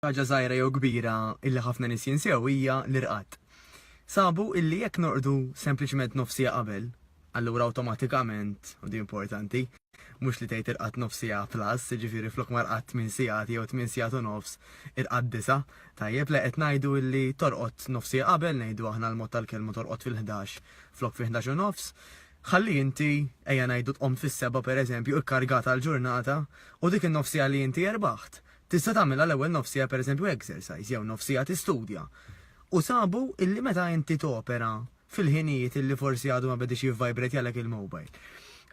Ħaġa żgħira jew kbira illi ħafna nies jinsew hija l-irqad. Sabu illi jekk norqdu sempliċement nofs siegħa qabel, allura awtomatikament, u din importanti, mhux li tgħid irqadt nofs siegħa plus, jiġifieri flok ma rqadt tmien sigħat jew tmien sigħat u nofs, irqadt disgħa, tajjeb, le qed ngħidu illi torqod nofs siegħa qabel, ngħidu aħna l-mod tal-kelma torqod fil-ħdax flok fil-ħdax u nofs, ħalli inti, ejja ngħidu tqomt fis-sebgħa pereżempju, ikkargata għall-ġurnata, u dik in-nofs siegħa li inti erbaħt, Tista' tagħmilha l-ewwel nofs siegħa pereżempju exercise jew nofs siegħa tistudja. U sabu illi meta inti topera fil-ħinijiet illi forsi għadu ma bediex jivvibratjalek il-mobile.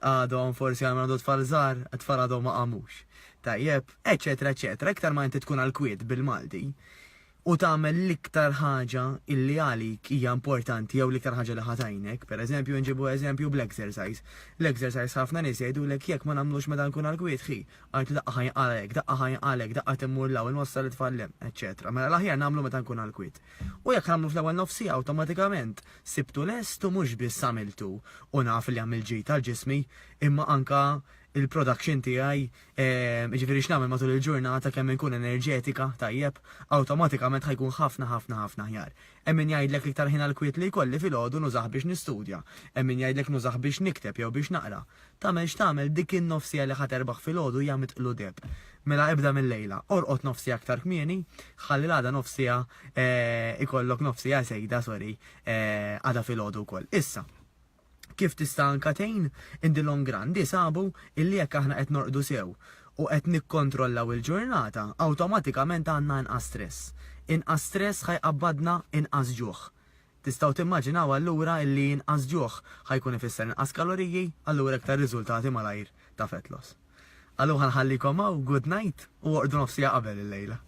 Għadhom forsi għal min għandu tfal żgħar, it-tfal għadhom ma qamux. Tajjeb, eċċetera eċċetera. Iktar ma inti tkun għall-kwiet bil-Malti u tagħmel l-iktar ħaġa illi għalik hija importanti jew l-iktar ħaġa li ħa tgħinek, pereżempju nġibu eżempju bl-exercise. L-exercise ħafna nies jgħidulek jekk ma nagħmlux meta nkun għall-kwiet ħi, Għid li daqqa ħa jinqala' hekk, daqqa ħa jinqala' hekk, daqqa qed immur 'l hawn, inwassal it-tfal 'l hemm, eċċetera Mela l-aħjar nagħmlu meta nkun għall-kwiet. U jekk nagħmlu fl-ewwel nofs siegħa awtomatikament sibtu lest u mhux biss għamiltu u naf li għamilt ġid għal ġismi imma anke il-production tiegħi, jiġifieri x'nagħmel matul il-ġurnata kemm inkun enerġetika, tajjeb, awtomatikament ħa jkun ħafna ħafna ħafna aħjar. Hemm min jgħidlek l-iktar ħin għall-kwiet li jkolli filgħodu nużah biex nistudja, hemm min jgħidlek nużah biex nikteb jew biex naqra. Tagħmel x'tagħmel dik in-nofs siegħa li ħa terbaħ filgħodu hija mitqlu deheb. Mela ibda mil-lejla, orqod nofs siegħa aktar kmieni, ħalli l-għada nofs siegħa ikollok nofs siegħa żejda, sorry, għada filgħodu wkoll. Issa, kif tista' anka tgħin in the long run, di sabu illi jekk aħna qed norqdu sew u qed nikkontrollaw il-ġurnata, awtomatikament għandna inqas stress. Inqas stress ħa jqabbadna inqas ġuħ. Tistgħu timmaġinaw allura illi inqas ġuħ ħa jkun ifisser inqas kaloriji, allura iktar riżultati malajr ta' fat loss. Allura ħa nħallikom hawn, good night u orqdu nofs siegħa qabel illejla.